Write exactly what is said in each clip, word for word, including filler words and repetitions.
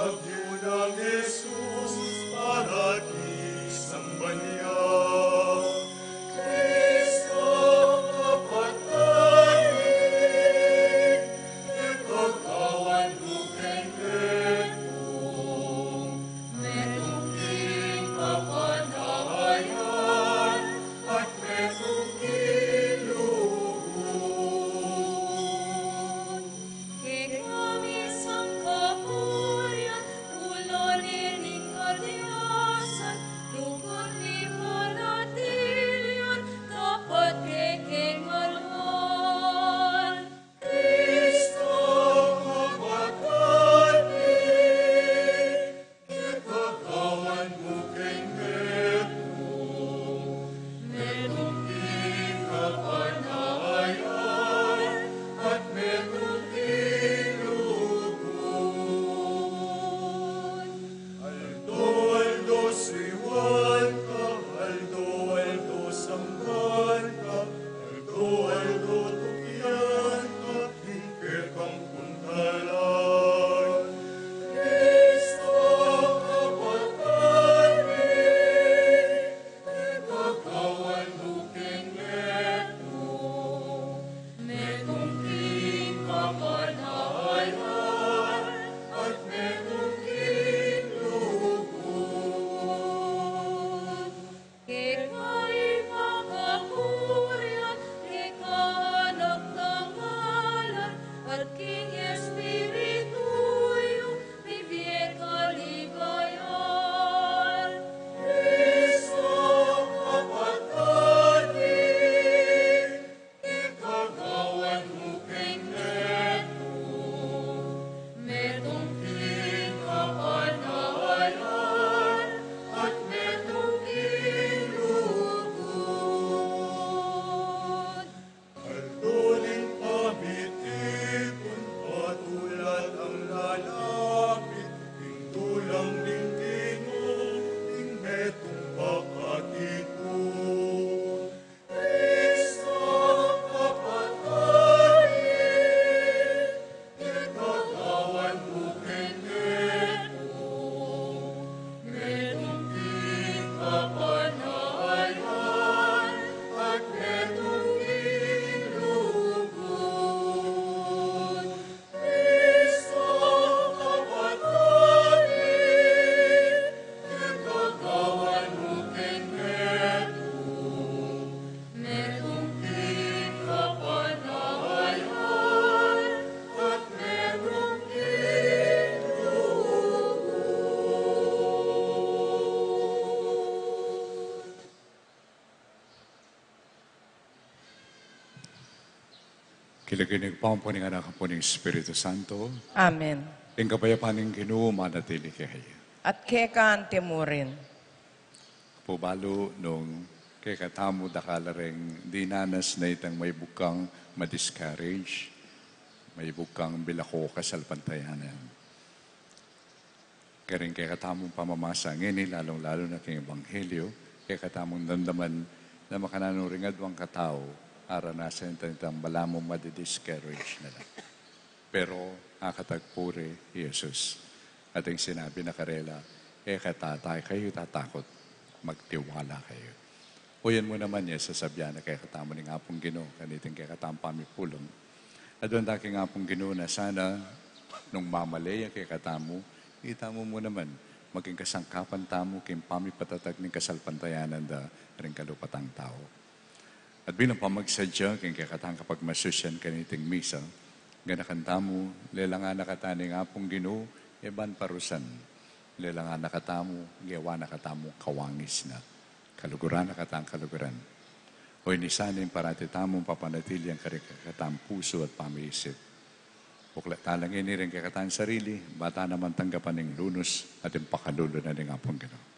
Agyuda nang Jesus para ti samban ya. Kristo, kapatad mi, ikagawan mu keng metung, metung king kapanayan, at metung king lugud. Keka misang kapurian, ulo ning kadiasan, lugud ning panatilian, tapat kekeng alwan. Kristo, kapatad mi, ikagawan mu keng metung, metung king kapanayan, at metung king lugud. Aldo-aldo suyuan ka, aldo-aldo samban ka, aldo-aldo tukian ka, ing kekang puntalan. Kristo, kapatad mi, ikagawan mu keng metung, metung king kapanayan, at metung king lugud. Keka ing kapurian, keka Anak nang ngalan, at king Espiritu yu, mibie kaligayan. Kristo, kapatad mi, ikagawan mu keng metung, metung king kapanayan, at metung king lugud. Aldo ning pamitipun, patulat ang lalapit, ing dulang ning Ginu, ing metung pakatipun. Kristo, kapatad mi, ikagawan mu keng metung, metung king kapanayan, at metung king lugud. Kristo, kapatad mi, ikagawan mu keng metung, metung king kapanayan, at metung king lugud. King lagyu ning Ibpa, ampo ning Anak, ampo ning Espiritu Santo. Amen. Ing kapayapan ning Ginu manatili kekayu. At keka mu rin. Apu, balu nung kekatamu dakal la ring dinanas na itang maybugang ma-discourage, maybugang bilako kasalpantayanan. Karing kekatamung pamamasa ngeni, lalung-lalu na king Ebanghelyo, kekatamung damdaman na makananu ring aduang katau, aranasan itang balamu madi-discourage na la. Pero akatagpu re i Jesus, at ing sinabi na karela, "E kayu tatakut, magtiwala kayu." Oyan mu naman ya sasabian na kekatamu ning Apung Ginu, kaniting kekatamung pamipulung. Aduan da king Apung Ginu na sana nung mamale ya kekatamu, itamu mu naman maging kasangkapan tamu king pamipatatag ning kasalpantayanan da ring kalupatang tau. At bilang pamagsadya king kekatang kapagmasusian kaniting misa, ganakan tamu, lelangan na katamu ning Apung Ginu, e ban parusan, lelangan na katamu, gewa na katamu kawangis na. Kaluguran na katang kaluguran. O ini sana ing parati tamung papanatilian karing kekatang pusu at pamiisip. Uklat tala ngeni ring kekatang sarili, ba tana man tanggapan ing lunus at ing pakalulu na ning Apung Ginu.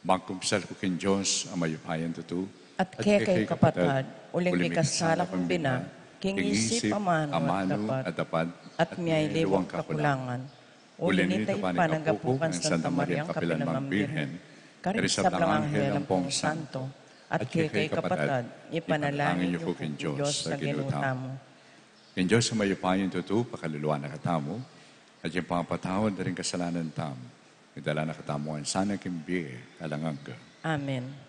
Mangkumbisal ku king Dios a mayupayang tutu, at kekayu kapatad, uling mikasala kung bina, king isip, amanu, amanu, at dapat, at miyaliwang kakulangan. Uli nita ing pananggapu kang Santa Mariang kapilanman Birhen, karing sablang anghel ampong santo, At kekayu kapatad, ipanalangin yu ku king Dios a Ginu tamu. Ing Dios a mayupayang tutu pakaluluan na katamu, at ing pangapatawad da ring kasalanan tamu, idala na katamu ngan sana king bie alang angga. Amen.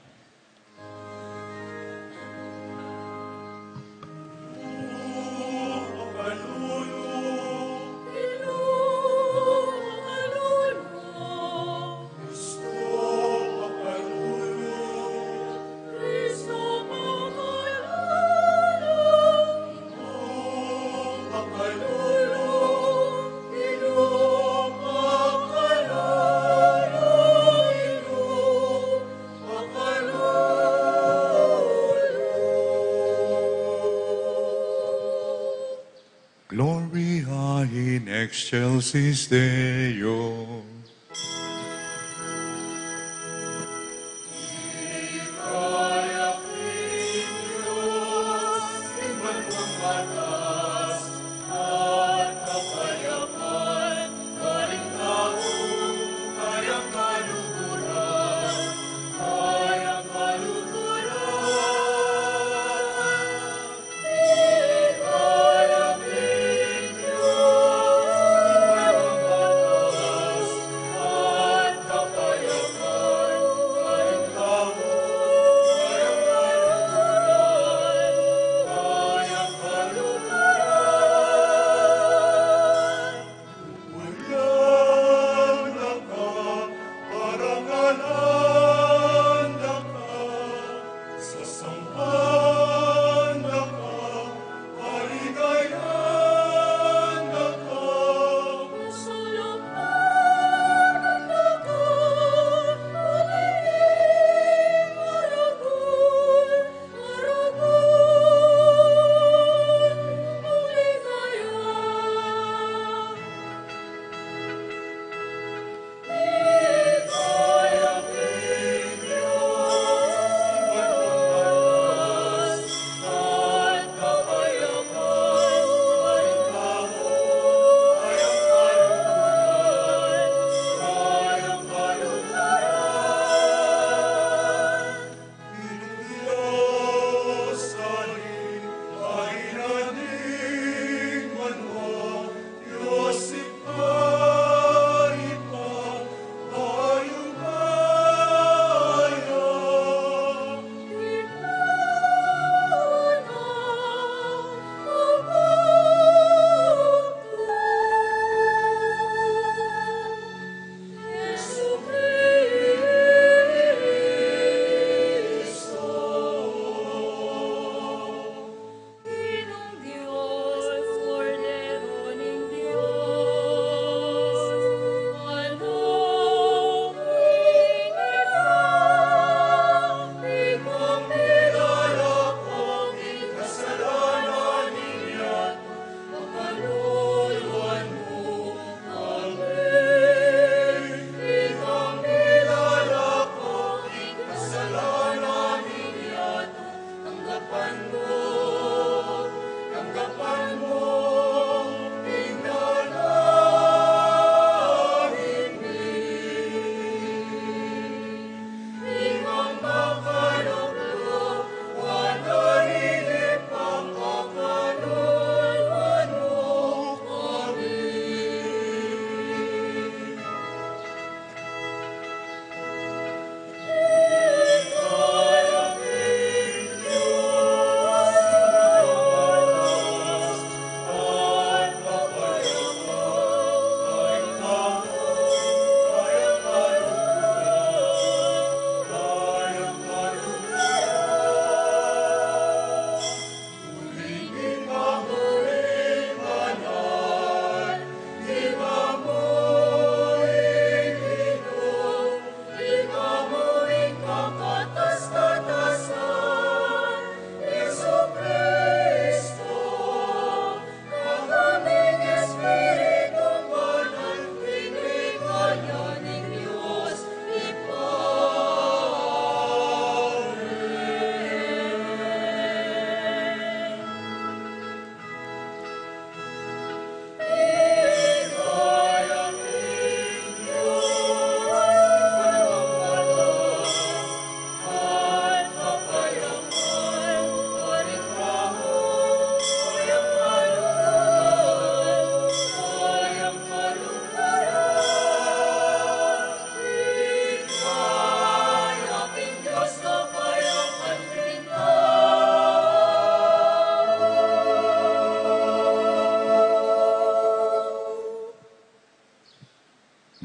Gloria in excelsis Deo.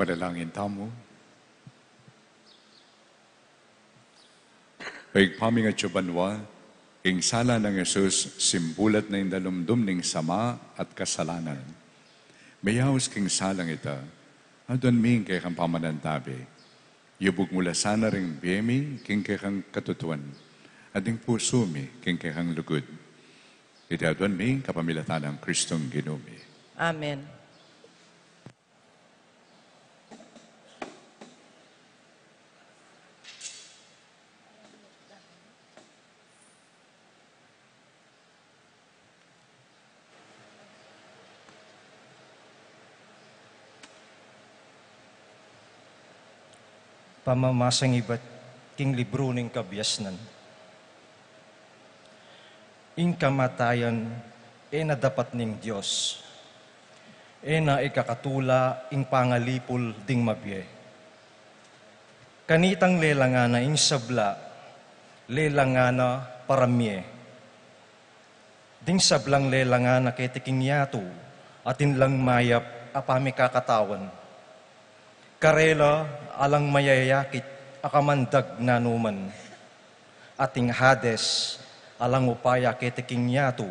Panalangin tamu. O Ibpa mi atsu ka banua, ing sala nang Jesus simbulat na ing dalumdum ning sama at kasalanan. Meyaus king salang ita, aduan mi ing kekang pamanantabe. Yubug mu la sana ring bie mi king kekang katutuan, at ing pusu mi king kekang lugud. Iti aduan mi kapamilatan nang Kristong Ginu mi. Amen. Pamamasang ibat king libru ning kabiasnan. Ing kamatayan e na dapat ning Dios. E na ikakatula ing pangalipul ding mabie. Kanitang lelangan na ing sabla, lelangan na para mie. Ding sablang lelangan na keti king yatu, atin lang mayap a pamikakatawan. Karela alang mayayakit a kamandag nanuman. At ing Hades alang upaya keti king yatu,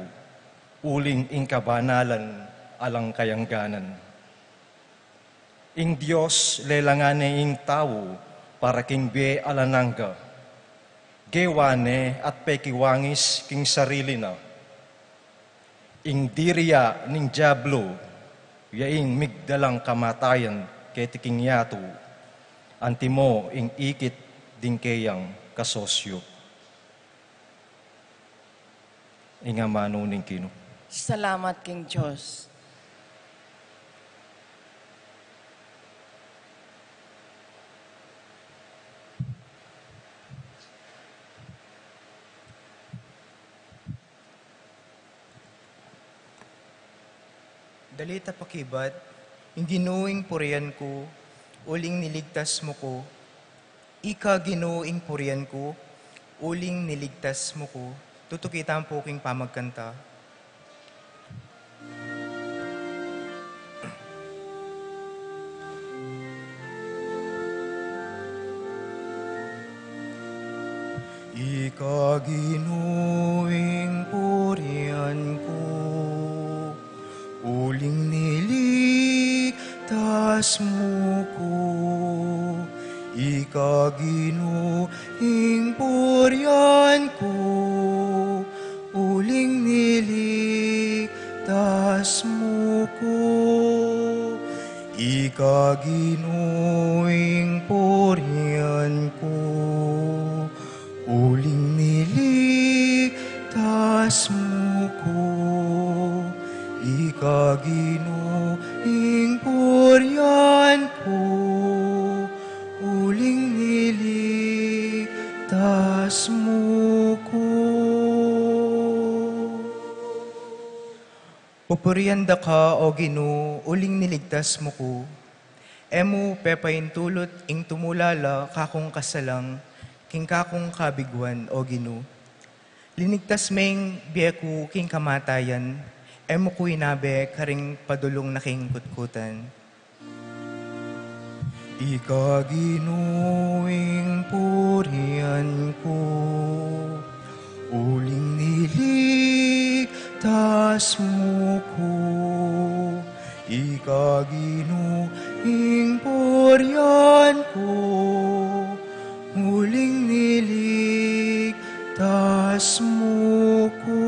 uling ing kabanalan alang kayangganan. Ing Dios lelangan ne ing tau para king bie alang angga. Gewa ne at pekiwangis king sarili na. Ing diri ya ning Diablo, ya ing migdalang kamatayan keti king yatu, antimo ing ikit ding keyang kasosyo. Ing amanu ning Ginu. Salamat king Dios. Dalita pakibat. Ing Ginu ing purian ku, uling niligtas mu ku. Ika Ginu ing purian ku, uling niligtas mu ku. Tutuki tamu pu king pamagkanta. Ika Ginu ing purian ku, uling niligtas mu ku. Ika Ginu ing purian ku, uling niligtas mu ku. Ika Ginu ing purian ku, uling niligtas mu ku. Ika Ginu ing purian ku, uling niligtas mu ku. Pupurian da ka, O Ginu, uling niligtas mu ku. E mu pepaintulut ing tumula la kakung kasalang king kakung kabiguan, O Ginu. Linigtas me ing bie ku king kamatayan, e mu ku inabe karing padulung na king kutkutan. Ika Ginu ing purian ku, uling niligtas mu ku. Ika Ginu ing purian ku, uling niligtas mu ku.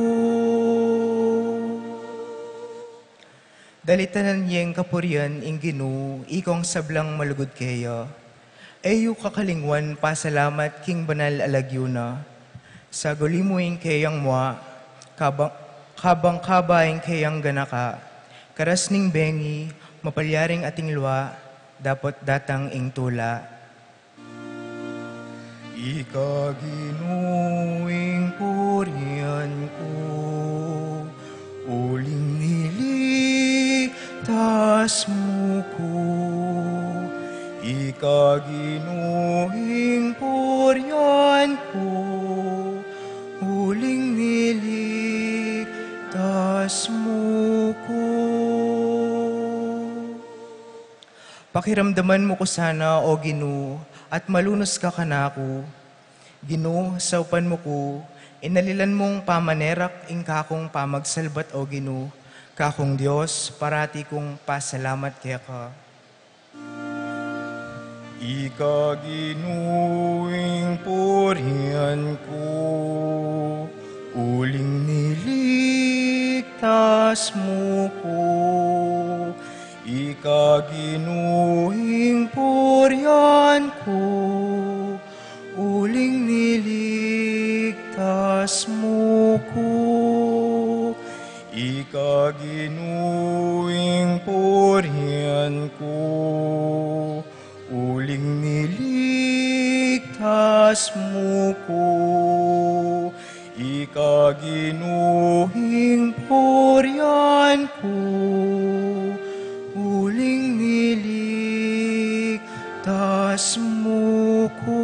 Dalitanan yeng kapurian ing Ginu, ikong sablang malugud keya. E yu kakalingwan pasalamat king banal a lagyu na. Saguli mu ing keyang mua, kabang, kabang kaba ing keyang ganaka. Karas ning bengi, mapalyaring ating lua, dapot datang ing tula. Ika Ginu ing purian ku, uling niligtas mu ku. Ika Ginu ing purian ku, uling niligtas mu ku. Pakiramdaman mu ku sana, O Ginu, at malunus ka kanaku. Ginu, saupan mu ku, inalilan mung pamanerak ing kakung pamagsalbat, O Ginu, kakung Dios, parati kung pasalamat keka. Ika Ginu ing purian ku, uling niligtas mu ku. Ika Ginu ing purian ku, uling niligtas mu ku. Ika Ginu ing purian ku, uling niligtas mu ku. Ika Ginu ing purian ku, uling niligtas mu ku.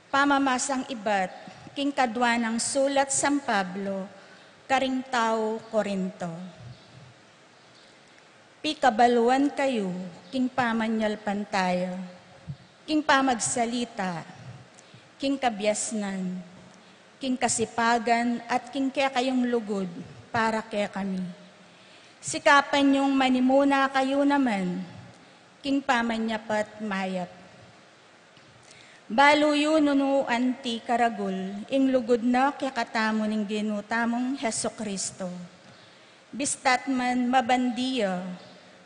Pamamasang ibat king kadua nang sulat San Pablo karing tau Corinto. Pikabaluan kayu king pamanyalpantaya, king pamagsalita, king kabiasnan, king kasipagan, at king kekayung lugud para kekami. Sikapan yung manimuna kayu naman king pamanyapat mayap. Balu yu nung anti karagul ing lugud na kekatamu ning Ginu tamung Jesucristo. Bista't man mabandi ya,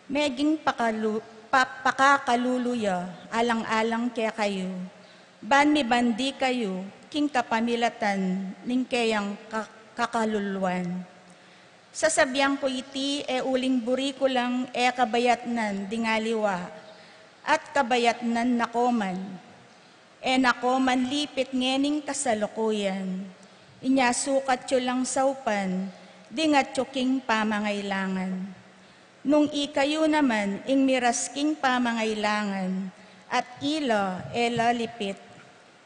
meging pakalu-, pa-, pakakalulu ya alang-alang kekayu, ban mibandi kayu king kapamilatan ning keyang ka-, kakaluluan. Sasabian ku iti e uling buri ku lang e kabayatnan ding aliwa, at kabayatnan na ko man. E na ko man lipit ngening kasalukuyan. Inya sukat yu lang saupan ding atyu king pamangailangan. Nung ikayu naman ing miras king pamangailangan, at ila e lalipit,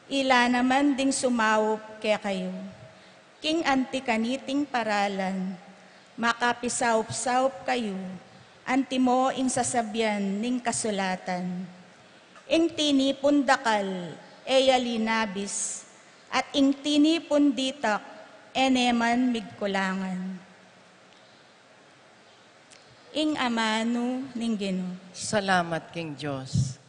ila naman ding sumaup kekayu. King anti kaniting paralan, makapisaup-saup kayu, antimo ing sasabian ning kasulatan. Ing tinipun dakal, e ya linabis, at ing tinipun ditak, e ne man migkulangan. Ing amanu ning Ginu. Salamat king Dios.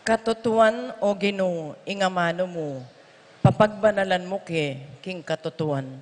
Katutuan, O Ginu, ing amanu mu, papagbanalan mu ke king katutuan.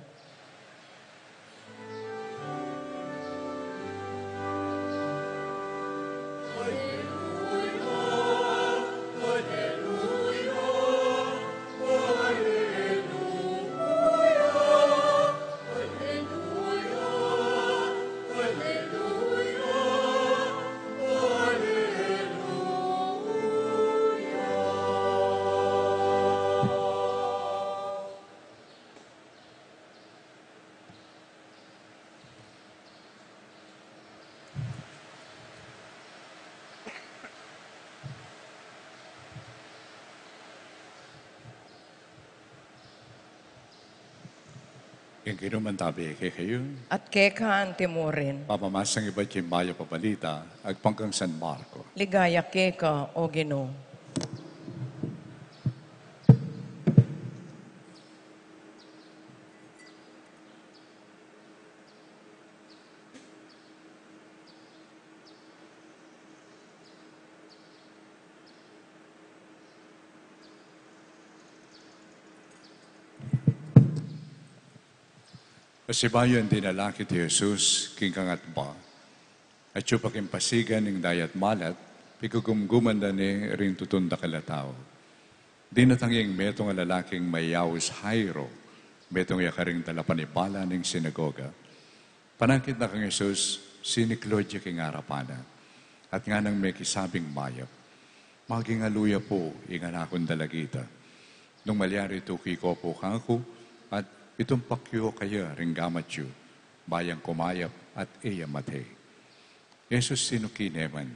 Ing Ginu mantabi kekayu. At keka antimurin. Pamamasang ibat king mayap a balita agpang kang San Marco. Ligaya keka, O Ginu. Pasibayu yang dinala ke i Jesus king kangatba, at atyu pa king pasigan ning dayat malat, pigugumguman da ne ring tutun dakal a tau. Dinatang ya ing metung a lalaking mayaus Jairo, metung ya karing talapanibala ning sinagoga. Panakit na kang Jesus, siniklud ya king arapan na, at nganang mekisabing mayap, "Maging aluya pu ing anak kung dalagita. Nung malyari tuki ko pu kaku, at itumpak yu kaya ring gamat yu, ba yang kumayap at e ya mate." Jesus sinuki ne man,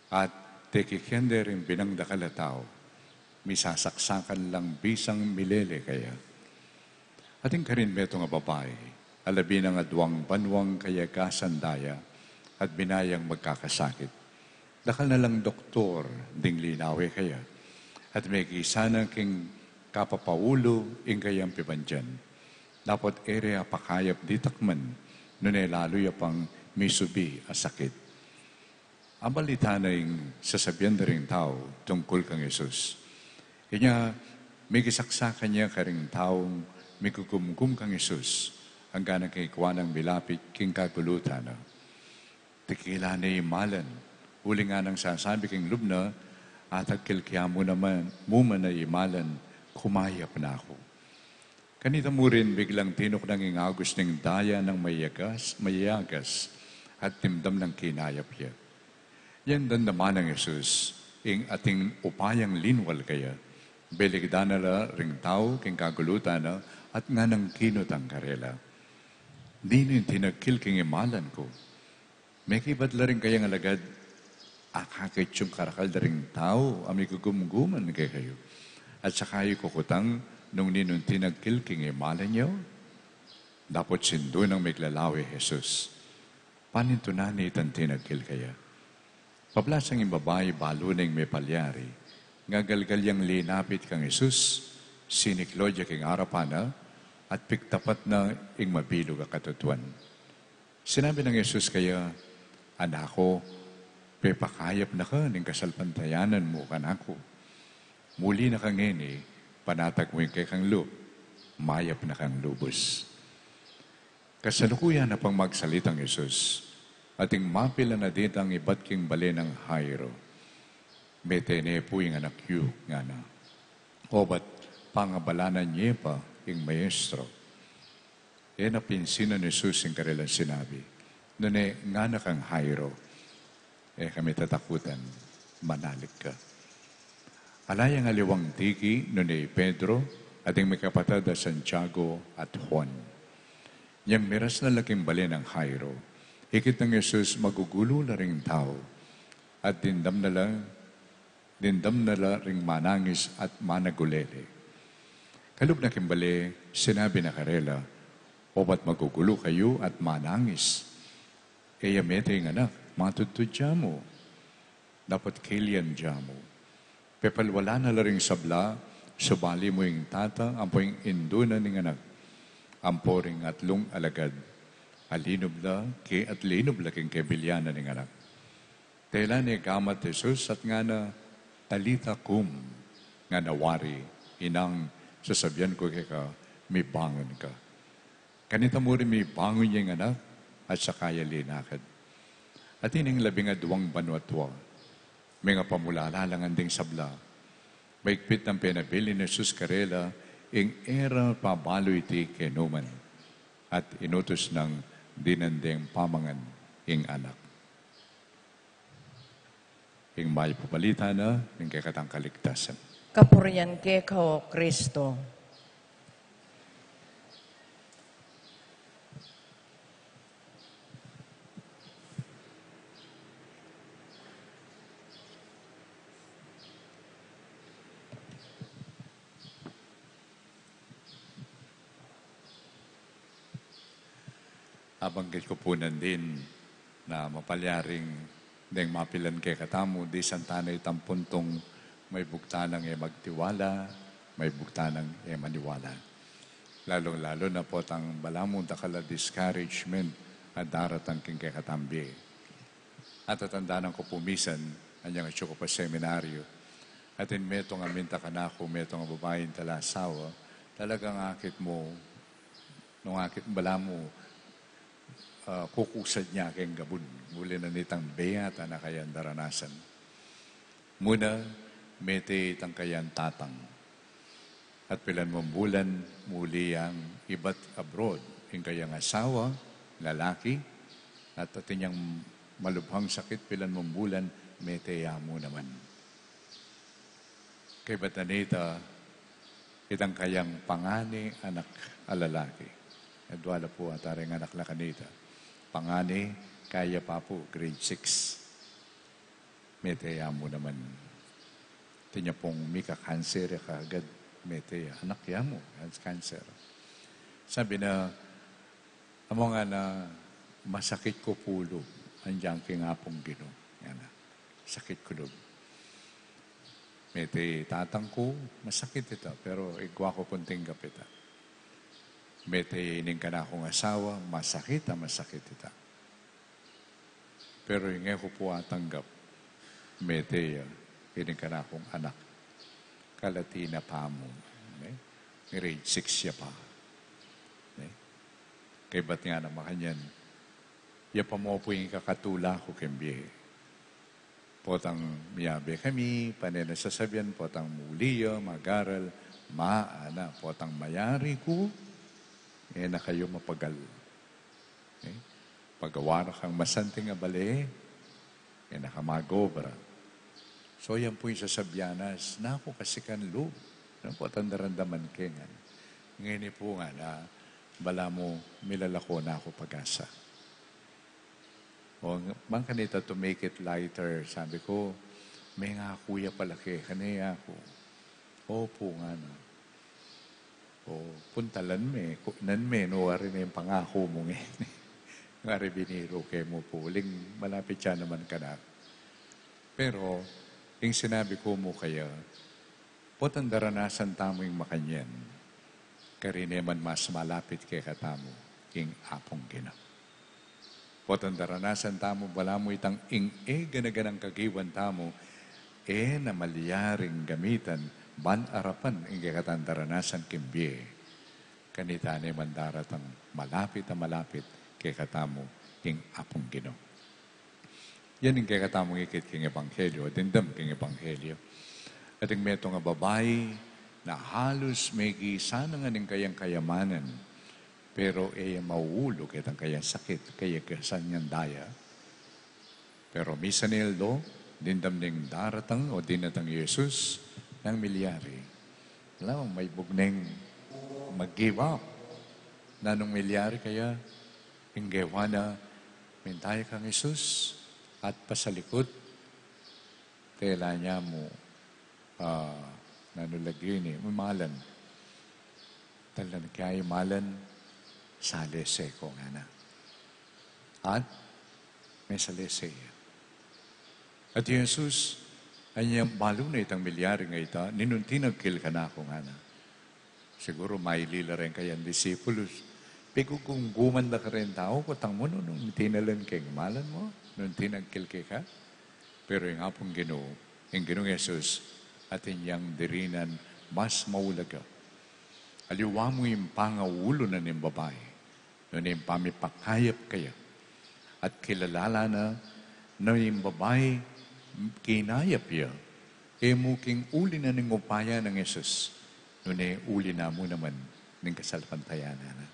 at tekikende ring binang dakal a tau, misasaksakan lang bisang milele kaya. Atin karin metung a babai, alabi nang aduang banuang kayagasan da ya, at bina yang magkakasakit. Dakal na lang doktor ding linawe kaya, at mekisa na king kapapaulu ing kayang pibandian. Dapot e re apakayap ditak man, nune lalu ya pang misubi a sakit. Abalita na ing sasabian da ring tau tungkul kang Jesus. Inya, mikisaksakan ya karing taung mikugumgum kang Jesus, anggang kekua nang milapit king kagulutan na. Tikila ne i malan, uling nganang sasabi king lub na, "Atagkil ke mu naman, mu man a i malan, kumayap na ku." Kanita murin biglang tinuknang ing agus ning daya nang mayagas, mayagas, at dimdam nang kinayap ya. Yang damdaman nang Jesus ing ating upayang linwal kaya, belikdan na la ring tau king kagulutan na at nganang kinutang karela, "Ninu ing tinagkil king imalan ku?" Mekibat la ring kayang alagad, "Akakit yung karakal da ring tau a mikugumguman kekayu, at saka yu kukutang nung ninung tinagkil king imalan yu?" Dapot sindu nang miglalawe Jesus, "Panintunan ne itang tinagkil kaya?" Pablasang ing babai balu neng mepalyari, ngagalgal yang linapit kang Jesus, siniklud ya king arapan na, at piktapat na ing mabilug a katutuan. Sinabi nang Jesus kaya, "Anak ku, pepakayap na ka ning kasalpantayanan mu kanaku. Muli na ka ngeni, panatag mu ing kekang lub, mayap na kang lubus." Kasalukuyan na pang magsalitang Jesus, ating mapilan a ditang ibat king bale nang Jairo. "Mete ne pu ing anak yu," ngana. Obat pangabalanan ye pa ing maestro. E na pinsinan Jesus ing karelang sinabi, nune ngana kang Jairo, "E ka mitatakutan, manalik ka." Ala yang aliwang tiki, nune i Pedro, at ding mikapatad a Santiago at Juan. Yang miras na la king bale nang Jairo, ikit nang Jesus magugulu la ring tau, at dimdam na la, dimdam na la ring manangis at managulele. Kalub na king bale, sinabi na karela, "Obat magugulu kayu at manangis? E ya mete ing anak, matudtud ya mu. Dapot kilian ya mu. Pepalwalan na la ring sabla, subali mu ing tata ampo ing indu na ning anak, ampo ring atlung alagad, a linub la ke, at linub la king kebilyan na ning anak." Tela ne gamat Jesus at ngana, "Talita kum," ngana wari, "Inang, sasabian ku keka, mibangun ka." Kanita murin mibangun ya ing anak, at saka ya linakad. Atin ing labing aduang banuatua, mengapamulala la ngan ding sabla. Maigpit nang penabilin Jesus karela ing e ra pabalu iti kenu man, at inutus nang dinan deng pamangan ing anak. Ing mayap a balita na ning kekatang kaligtasan. Kapurian keka, O Kristo. Abanggit ku pu nandin na mapalyaring deng mapilan kekatamu, disan tana itang puntung maibugtanang e magtiwala, maibugtanang e maniwala. Lalung-lalu na potang balamu dakal a discouragement a daratang king kekatang bie. Atatandanan ku pu misan, anyang atyu ku pa seminaryo, atin metung a minta kanaku, metung a babaing talasawa, talagang akit mu, Nung akit balamu, ah, kukusad ne keng gabun, uli na nitang beyat a kayang daranasan. Muna, mete itang kayang tatang. At pilan mung bulan, muli yang ibat abroad, ing kayang asawa, lalaki, at atin yang malubhang sakit, pilan mung bulan, mete ya mu naman. Kaybat na nita, itang kayang pangani anak a lalaki. Adwa la pu ata ring anak la kanita. Pangani, kaya pa pu, grade six. Mete ya mu naman. Atin ya pung mika-cancer ya kagad, mete ya. Anak ya mu, cancer. Sabi na, Amu ngana, masakit ku pu lub, anjang king Apung Ginu. Ngana, sakit ku lub. Mete tatang ku, masakit ita, pero igwa ku pung tinggap ita. Mete ining kanakung asawa, masakit a masakit ita. Pero ing e ku pu atanggap, mete ya ining kanakung anak. Kalati na pa mu, ne? Grade six ya pa. Ne? Kaybat ngana makanyan, ya pa mu pu ing ikakatula ku king bie. Potang miyabe kami, pane na sasabian, potang muli ya mag-aral, ma, ana, potang mayari ku, e na kayu mapagal. Eh, pagawa na kang masanting a bale, e na ka mag-obra. So, yan pu ing sasabian na, naku kasi kan lub, naku, tandarandaman ke ngan. Ngeni pu ngana, balamu milalako na ku pag-asa. O, bang kanita to make it lighter, sabi ku, mengaku ya pala ke, keni aku. Opu, ngana. O, puntalan me, kutnan me, nu wari ne ing pangaku mu ngeni. Ngari biniru ke mu pu, uling malapit ya naman kanaku. Pero, ing sinabi ku mu kaya, potang daranasan tamu ing makanyan, karine man mas malapit kekatamu ing Apung Ginu. Potang daranasan tamu balamu itang ing e gana-ganang kagiwan tamu, e na malyaring gamitan ban arapan ing kekatang daranasan king bie. Kanita ne man daratang malapit a malapit kekatamu ing Apung Ginu. Yan ing kekatamung ikit king Ebanghelyo, dimdam king Ebanghelyo. Ating metung a babai na halus megisa na ngan ing kayang kayamanan, pero e ya maulu ketang kayang sakit, kaya kasan yang daya. Pero misan aldo, dimdam neng daratang o dinatang i Jesus, nanu ing milyari? Alam, maibug neng mag-give up. Nanung milyari kaya? Ing gewa na, minta ya kang Jesus at pasalikut, tela ne mu, ah, nanu lagi ini, malan. Tela ne kaya malan, salese ku, ngana. At mesalese ya. At i Jesus, anya balu na itang milyari a ita, ninung tinagkil kanaku, ngana. Siguru maili la reng kayang disipulus, pigugumguman da kareng tau, kutang mu nung tinalan keng malan mu, nung tinagkil keka. Pero ing Apung Ginu, ing Ginung Jesus, atin yang dirinan mas maulaga. Aliwa mu ing pangaulu na ning babai, nune ing pamipakayap kaya. At kilala la na, nune ing babai, kinayap ya, e mu king uli na ning upaya nang Jesus, nune uli na mu naman ning kasalpantayanan na.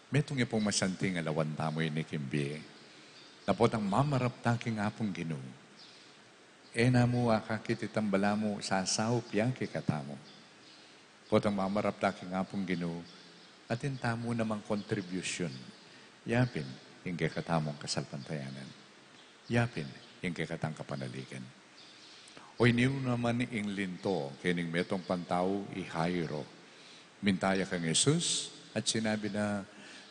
Metung ya pung masanting a lawan tamu ini king bie. Na potang mamarap ta king Apung Ginu, e na mu akakit itang balamu sasaup ya kekatamu. Potang mamarap ta king Apung Ginu, atin tamu namang kontribusyun. Yapin, ing kekatamung kasalpantayanan. Yapin, ing kekatang kapanaligan. O ini naman ing linto, kening metung pang tau i Jairo. Minta ya kang Jesus, at sinabi na,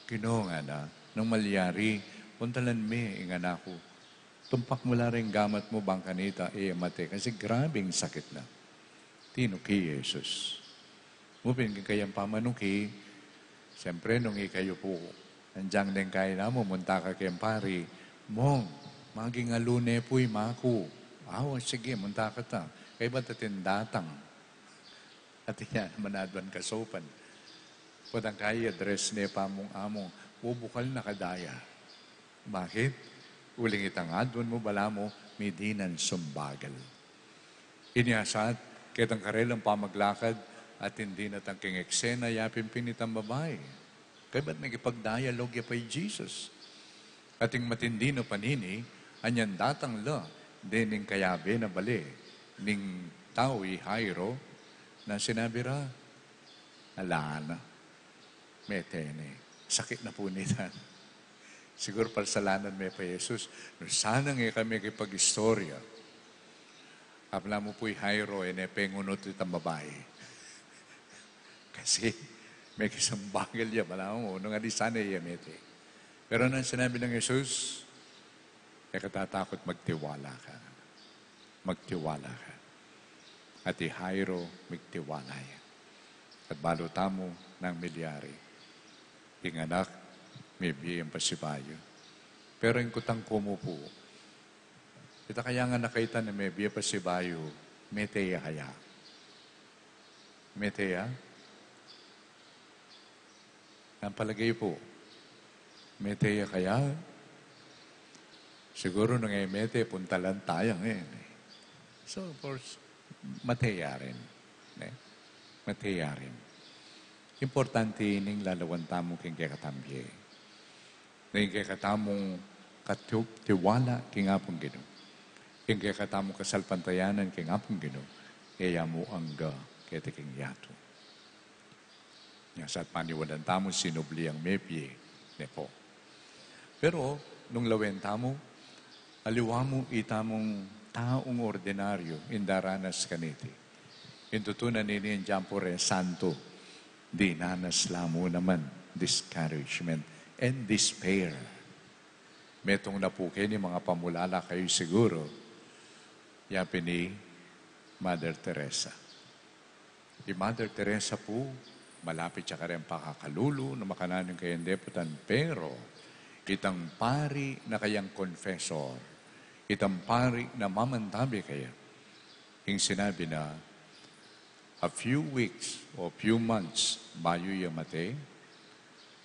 Ginu, ngana, nung malyari, puntalan me ing anak ku. Tumpak mu la ring gamat mu bang kanita e mate, kasi grabe ing sakit na. Tinuki Jesus. Mu pin king kayang pamanuki, siyempre nung ikayu pu, anjang deng kaina mu, munta ka keng pari, Mong, maging alu ne pu i maku. Awa, sige, munta ka ta. Kaybat atin datang. Atin ya naman aduang kasaupan. Potang kaya i-address ne pa mung among, bubukal na kadaya. Bakit? Uling itang adwan mu balamu, midinan sumbagal. Inya sa ketang karelang pamaglakad, atin dinatang king eksena ya pin itang babai. Kaybat makipag-dialogue ya pa i Jesus. Ating matindi na panini, anyan datang la, dening kayabe na bale, ning tau i Jairo, na sinabi ra, ala na, mete ne, sakit na pu nita. Siguru parsalanan me pa Jesus, nu sana nge kami kipag-istorya. Apala mu pu i Jairo, e ne pengunut itang babai. Kasi, mekisambagal ya, balamu, nung ali sana ya mete. Pero nang sinabi nang Jesus, e ka tatakut, magtiwala ka. Magtiwala ka. At i Jairo, migtiwala ya. At balu tamu nang milyari. Ing anak, mebie yang pasibayu. Pero ing kutang ku mu pu, ita kayang anak a ita na mebie pasibayu, mete ya kaya? Mete ya? Nang palage pu, mete ya kaya? Siguru nung e mete, puntalan taya ngan. So, of course, mate ya rin. Ne? Mate ya rin. Importante ining lalawan tamu king kekatang bie. Ning kekatamung katiwala king Apung Ginu. King kekatamung kasalpantayanan king Apung Ginu. E ya mu angga keti king yatu. Nya sa at paniwanan tamu sinubli yang mebie, ne pu. Pero, nung lawen tamu, aliwa mu itamung taung ordinaryu ing daranas kaniti. Ing tutu na nini, ing dyampu re santu, dinanas la mu naman, discouragement and despair. Metung na pu keni, mangapamulala kayu siguru, ya pin i Mother Teresa. I Mother Teresa pu, malapit ya kareng pakakalulu, na makananu ing kayang depetan, pero itang pari na kayang confessor, itang pari na mamantabi kaya, ing sinabi na, a few weeks o few months bayu ya mate,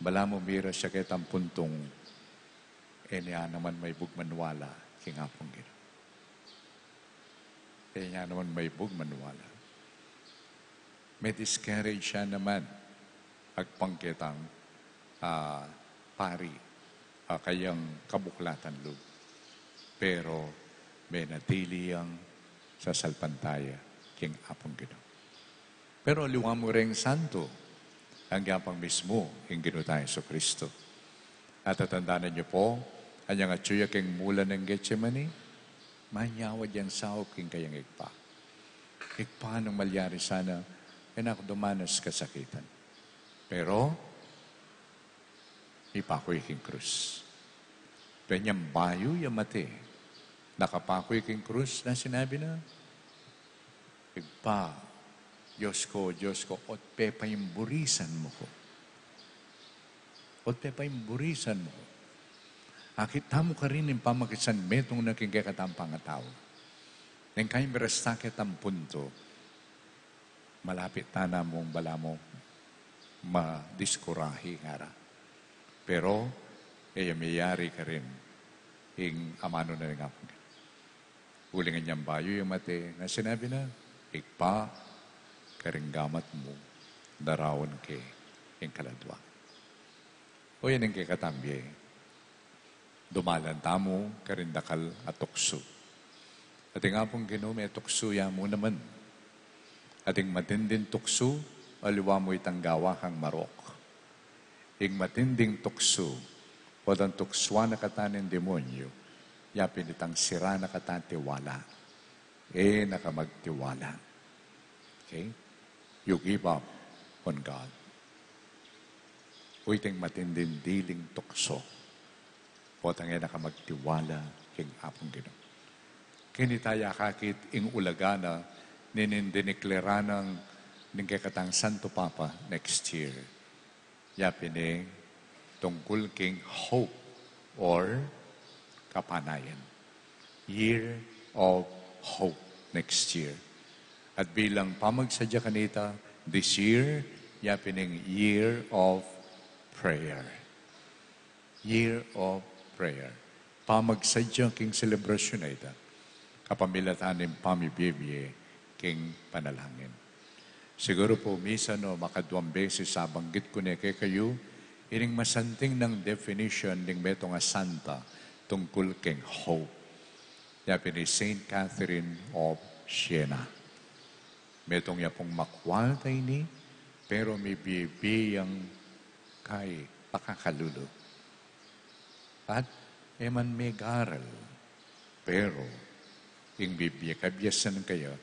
balamu miras ya ketang puntung, e ne ya naman maibug maniwala king Apung Ginu. E ne ya naman maibug maniwala. Me-discourage ya naman agpang ketang, ah, pari, ah, kayang kabuklatan lub. Pero menatili yang sasalpantaya king Apung Ginu. Pero aliwa mu reng santu, angga pang mismu ing Ginu tang Jesucristo. Natatandanan yu pu, anyang atyu ya king mulan ning Getsemani, manyawad yang saup king kayang Ibpa. Ibpa, nung malyari sana, e na ku dumanas kasakitan. Pero, mipaku ya king krus. Inyang bayu ya mate, nakapaku ya king krus, na sinabi na, Ibpa, Dios ku, Dios ku, ot pepaimburisan mu ku? Ot pepaimburisan mu ku? Akit tamu karin ing pamakisanmetung na king kekatang pangatau. Neng kayang mirasta ketang puntu, malapit tana mung balamu madiskurahi ngara. Pero, e ya miyari karin ing amanu na ning Apung Ginu. Uling inyang bayu ya mate, na sinabi na, Ibpa, karing gamat mu, daraun ke ing kaladwa. O yan ing kekatang bie. Dumalan tamu karing dakal a tuksu. Ating Apung Ginu, metuksu ya mu naman. Ating matinding tuksu, aliwa mu itang gawa kang marok. Ing matinding tuksu, potang tuksuan na kata ning demonyu, ya pin itang sira na kata tiwala. E na ka magtiwala. Okay? You give up on God. O iting matinding diling tuksu. Potang e na ka magtiwala king Apung Ginu. Keni taya akakit ing ulaga na nining diniklara nang ning kekatang Santo Papa next year. Ya pin ing tungkul king hope or kapanayan. Year of hope next year. At bilang pamagsadya kanita, this year, Ya pin ing Year of Prayer. Year of Prayer. Pamagsadya king selebrasyun a ita, kapamilatan ning pamibie-bie king panalangin. Siguru pu misan o makaduang beses abanggit ku ne kekayu ining masanting nang definition ning metung a santa tungkul king hope. Ya pin i Saint Catherine of Siena. Metung ya pung makwal ta ini, pero mibie-bie yang kay pakakalulu. At e man megaral, pero ing bibie kabiasan kaya,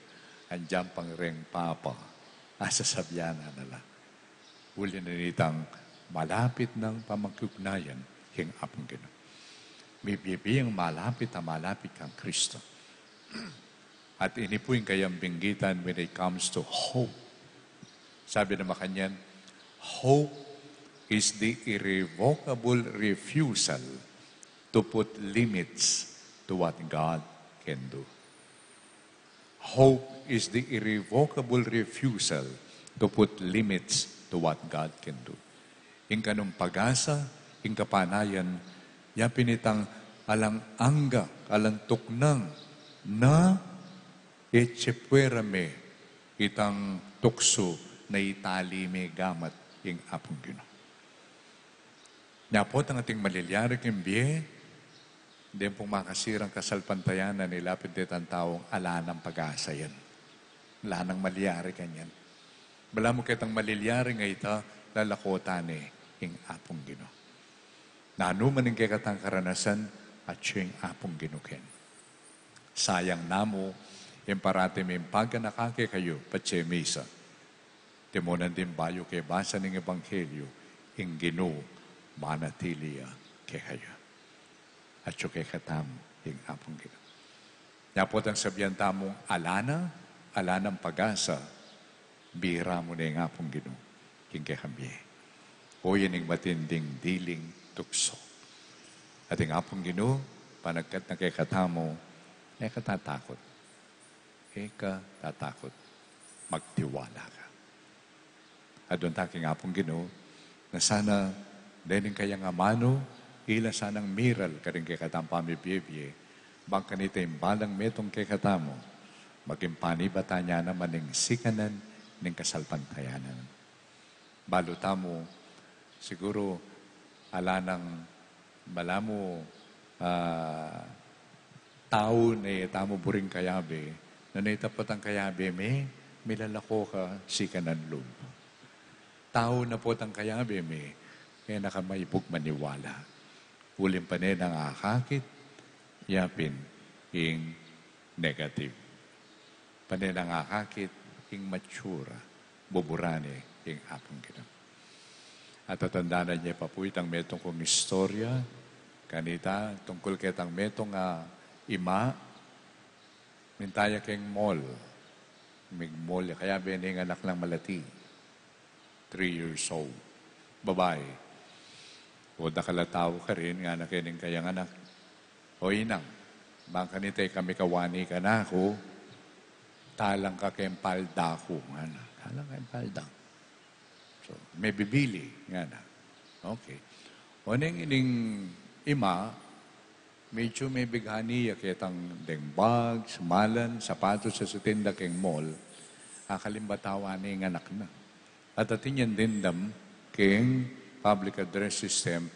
andiyan pang reng papa, a sasabian na la. Uli na nitang malapit nang pamagkiugnayan king Apung Ginu. Mibie-bie yang malapit a malapit kang Kristo. At ini pu ing kayang binggitan when it comes to hope. Sabi na makanyan, "Hope is the irrevocable refusal to put limits to what God can do." Hope is the irrevocable refusal to put limits to what God can do. Ing kanung pag-asa, ing kapanayan, ya pin itang alang angga, alang tuknang, na e tse puera me itang tuksu na itali me gamat ing Apung Ginu. Nya potang ating malilyari king bie, deng pung makasirang kasalpantayanan, ila pin detang taung ala nang pag-asa yan. Ala nang malyari kanyan. Balamu ketang malilyari nga ita, lalako ta ne ing Apung Ginu. Nanu man ing kekatang karanasan, atyu ing Apung Ginu ken. Sayang namu ing parati ming pagganaka kekayu patse misa. Timunan ding bayu ke basa ning Ebanghelyo, ing Ginu manatili ya kekayu. Atyu kekatamu ing Apung Ginu. Nya potang sabian tamung ala na, ala nang pag-asa, bira mu ne ing Apung Ginu king kekang bie. O yan ing matinding diling tuksu. At ing Apung Ginu, panagkat na kekatamu, e ka tatakut. E ka tatakut. Magtiwala ka. Adwan ta king Apung Ginu, na sana dening kayang amanu, ila sanang miral karing kekatang pamibie-bie, bang kanita ing balang metung kekatamu, maging panibatan ya naman ing sikanan ning kasalpantayanan. Balu tamu, siguru, ala nang balamu, ah, tau ne tamu buring kayabe, nune ita potang kayabe me, milalako ka sikanan lub. Tau na potang kayabe me, e na ka maibug maniwala. Uling pane nang akakit, ya pin ing negative. Pane nang akakit ing mature, bubura ne ing Apung Ginu. At tatandanan ye pa pu itang metung kung istorya, kanita, tungkul ketang metung a ima, minta ya keng mall. Mig-mall ya, kayabe ne ing anak nang malati. Three years old. Babai. O dakal a tau karin, ngana keni ning kayang anak, "O inang, bang kanita e ka mikawani kanaku, talang ka keng palda ku," ngana. "Talang keng palda." So, mebibili, ngana. Okay. O neng ining ima, medyu mebighani ya ketang deng bag, samalan, sapatos, a sutinda keng mall, akalimbatawa ne ing anak na. At atin yang dimdam keng public address system,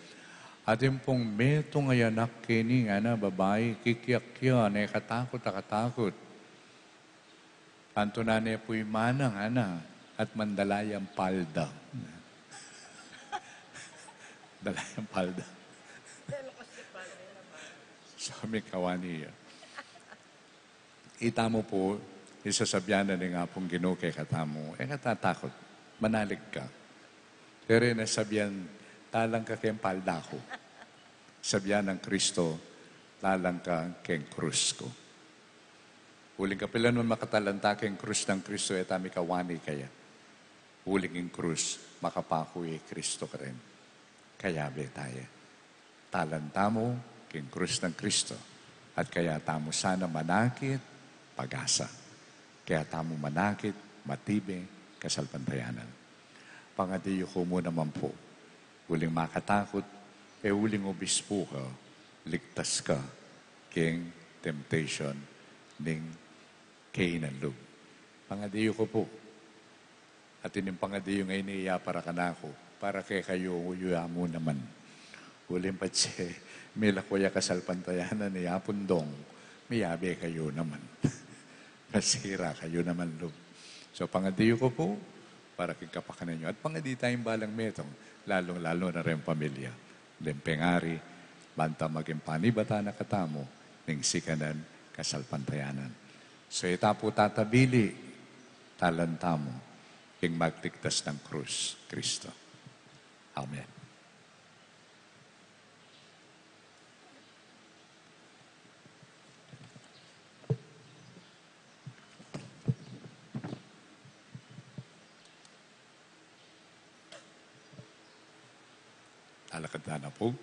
atin pung metung a anak keni, ngana, babai, kikiak ya, ne katakut, a katakut. Anto na ne pu i manang, ngana, at mandala yang palda. Dala yang palda. So, mikawani ya. Itamu pu, isasabian na ning Apung Ginu kekatamu, e ka tatakut, manalig ka. Pero e na sabian, "Talang ka keng palda ku." Sabian nang Kristo, "Talang ka keng krus ku." Uling kapilan man makatalanta keng krus nang Kristo, e ta mikawani kaya. Uling ing krus, makapaku i Kristo karin. Kayabe ta ya. Talan tamu king krus nang Kristo, at kaya tamu sana manakit pag-asa, kaya tamu manakit matibe kasalpantayanan. Pangadi yu ku mu naman pu, uling makatakut, e uling obispu ka, ligtas ka king temptation ning Canaan lub. Pangadi yu ku pu, atin ing pangadi yu ngeni ya para kanaku, para kekayu, yu ya mu naman. Uling patse, milaku ya kasalpantayanan i Apung Dong, miyabe kayu naman. Masira kayu naman lub. So, pangadi yu ku pu, para king kapakanan yu. At pangadi tayung balang metung, lalung-lalu na reng pamilya. Deng pengari, ban ta maging panibatan na katamu, ning sikanan kasalpantayanan. So, ita pu tatabili, talan tamu, king magligtas nang krus, Kristo. Amen. Alakad tana pu.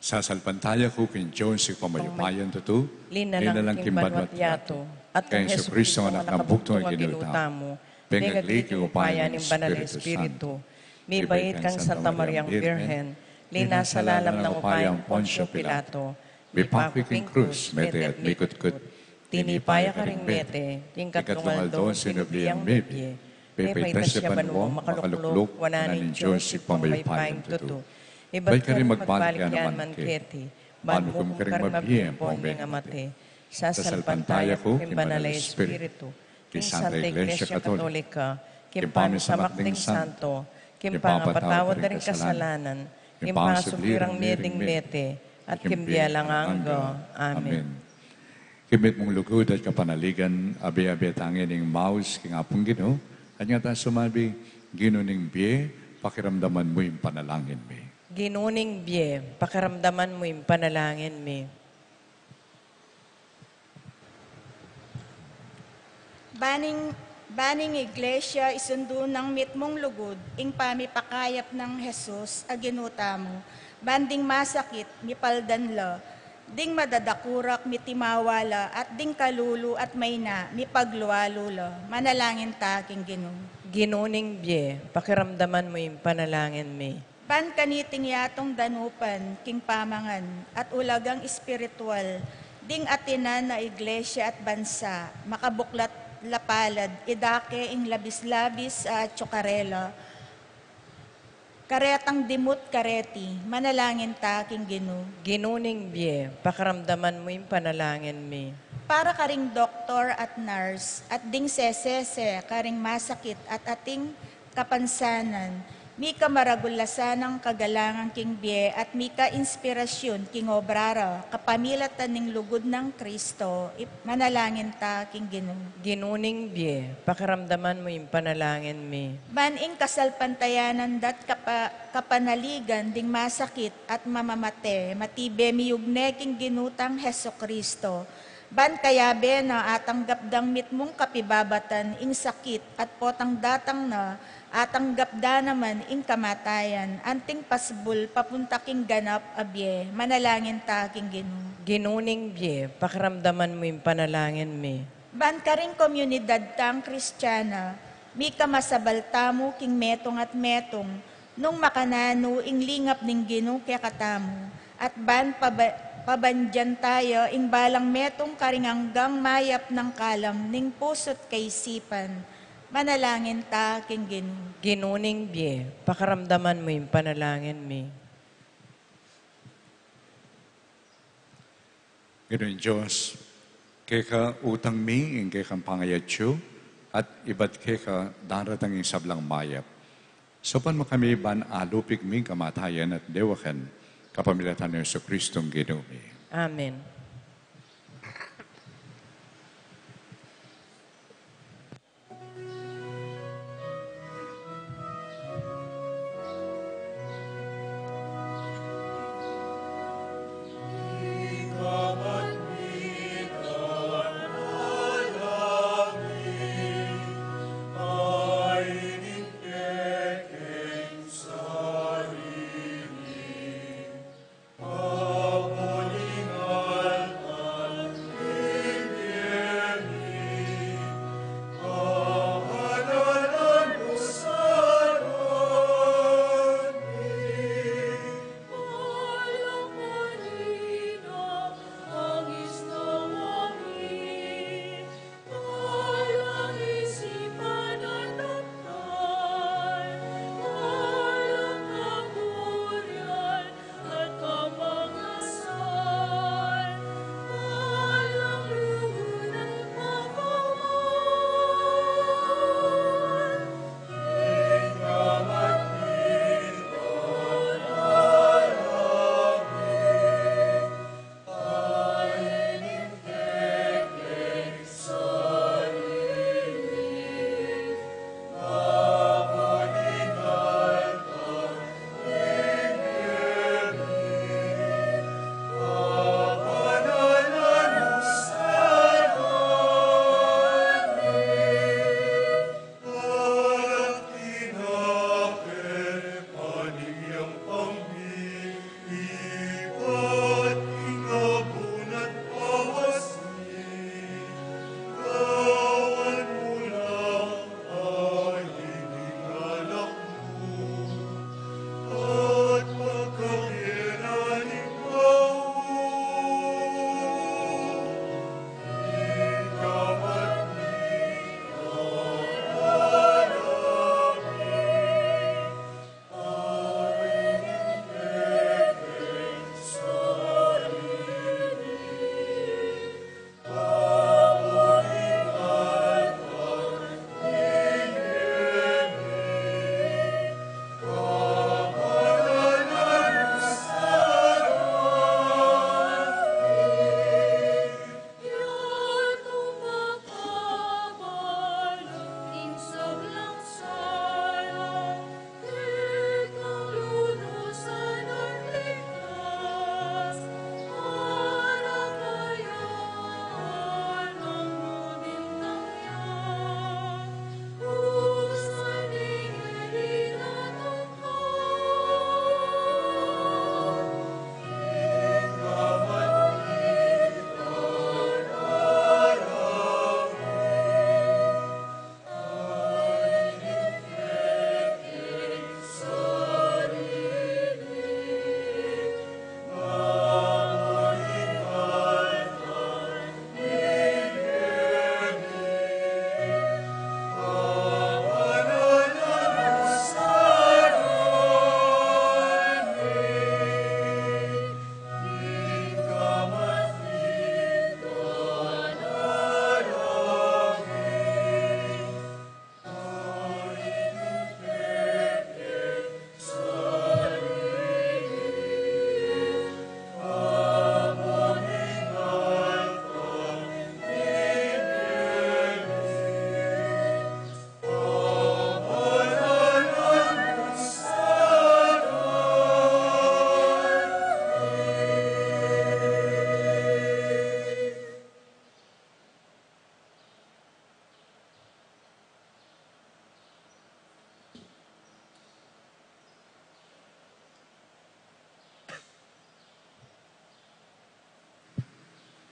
Sasalpantaya ku king Dios, ing pamayupayan tutu, linalang king banwa't yatu, at kang Jesucristo, anak nang bugtung a Ginu tamu, pengagli king upaya ning Banal a Espiritu, mibait kang Santa Mariang Birhen, linasalalam nang upayang Poncio Pilato, mipaku king krus, mete at mikutkut. Tinipa ya karing mete, king katlung aldo sinubli yang mebie, pepaitas ya banua, makalukluk wanan ning Dios ing pamayupayan tutu. Ibat karing magbalik ya naman keti, ban mukum karing mabie ampong mengamate. Sasalpantaya ku king Banal a Espiritu, king Santa Iglesia Katolika, king pamisamak ding santo, king pangapatawad da ring kasalanan, king pasubli rang mie ding mete, at king bie alang angga. Amen. King mitmung lugud at kapanaligan, abe-abe tang ing maus king Apung Ginu, at nga tang sumabi, Ginu ning bie, pakiramdaman mu ing panalangin mi. Ginu ning bie, pakiramdaman mu ing panalangin mi. Ban ing, ban ing Iglesia isundu nang mitmung lugud ing pamipakayap nang Jesus a Ginu tamu, ban ding masakit, mipaldan la, ding madadakurak, mitimawa la, at ding kalulu at maina, mipaglualu la. Manalangin ta king Ginu. Ginu ning bie, pakiramdaman mu ing panalangin mi. Ban kaniting yatung danupan king pamangan at ulagang espiritual ding atinan a iglesia at bansa, makabuklat la palad idake ing labis-labis a atyu karela, karetang dimut kareti. Manalangin ta king Ginu. Ginu ning bie, pakiramdaman mu ing panalangin mi. Para karing doktor at nurse at ding sesese karing masakit at ating kapansanan, mika maragul la sanang kagalangan king bie at mika inspirasyun king obra ra, kapamilatan ning lugud nang Kristo. Ip-, manalangin ta king Ginu. Ginu ning bie, pakiramdaman mu ing panalangin mi. Ban ing kasalpantayanan da't kapa-, kapanaligan ding masakit at mamamate, matibe miyugne king Ginu tang Jesucristo. Ban kayabe na atanggap dang mitmung kapibabatan ing sakit at potang datang na atanggap da naman ing kamatayan, anting pasbul papunta king ganap a bie. Manalangin ta king Ginu. Ginu ning bie, pakiramdaman mu ing panalangin mi. Ban karing komunidad tang Kristiana, mika masabal tamu king metung at metung, nung makananu ing lingap ning Ginu kekatamu, at ban paba-, pabandian taya ing balang metung karing anggang mayap nang kalam ning pusu't kaisipan. Manalangin ta king Ginu. Ginu ning bie, pakiramdaman mu ing panalangin mi. Ginung Dios, keka utang mi ing kekang pangayatsu, at ibat keka daratang ing sablang mayap. Saupan mu kami ban alupig mi ing kamatayan at dewakan, kapamilatan nang Jesucristong Ginu mi. Amen.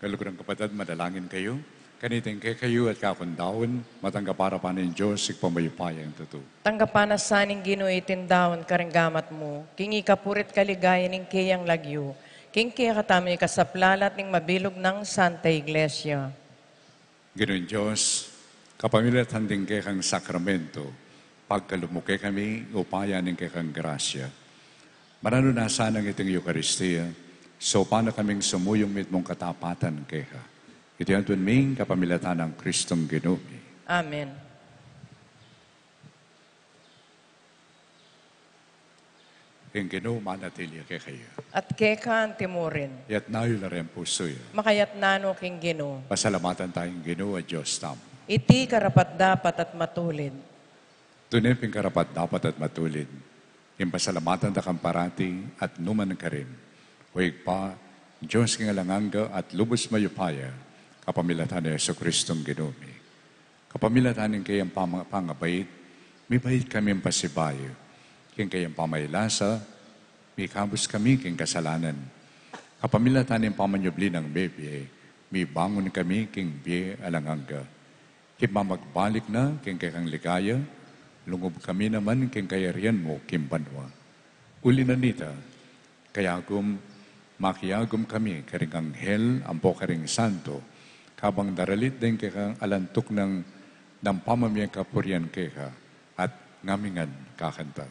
Kaluguran kapatad, manalangin kayu. Kaniting kekayu at kakundaun, matanggap arapan ning Dios, Ibpang mayupayang tutu. Tanggapan na sa ning Ginu iting daun karing gamat mu, king ikapuri't kaligayan ning keyang lagyu, king kekatamung ikasaplalat ning mabilug nang Santa Iglesia. Ginung Dios, kapamilatan ding kekang sakramento, pagkalub mu kekami upaya ning kekang grasya. Mananu na sanang iting Eukaristia, saupan na kaming sumuyung mitmung katapatan keka. Iti aduan mi kapamilatan nang Kristong Ginu mi. Amen. Ing Ginu manatili ya kekayu. At keka antimurin. Iyatas yu la ring pusu yu. Makayatas no king Ginu. Pasalamatan taya ing Ginu a Dios tamu. Iti karapat-dapat at matulid. Tune pin karapat-dapat at matulid, ing pasalamatan da kang parati at nu man karin, O Ibpa, Dios king alang angga at lubus mayupaya, kapamilatan nang Jesukristong Ginu mi. Kapamilatan ning kayang pama-, pangabait, mibait kaming pasibayu. King kayang pamaylasa, mikabus kami king kasalanan. Kapamilatan ning pamanyubli nang mebie, mibangun kami king bie alang angga. King pamagbalik na king kekang ligaya, lungub kami naman king kayarian mu king banua. Uli na nita, kayagum, makiagum kami karing anghel ampo karing santo, kabang daralit deng kekang alang tuknang nang pamamie kapurian keka, at ngamingan kakanta.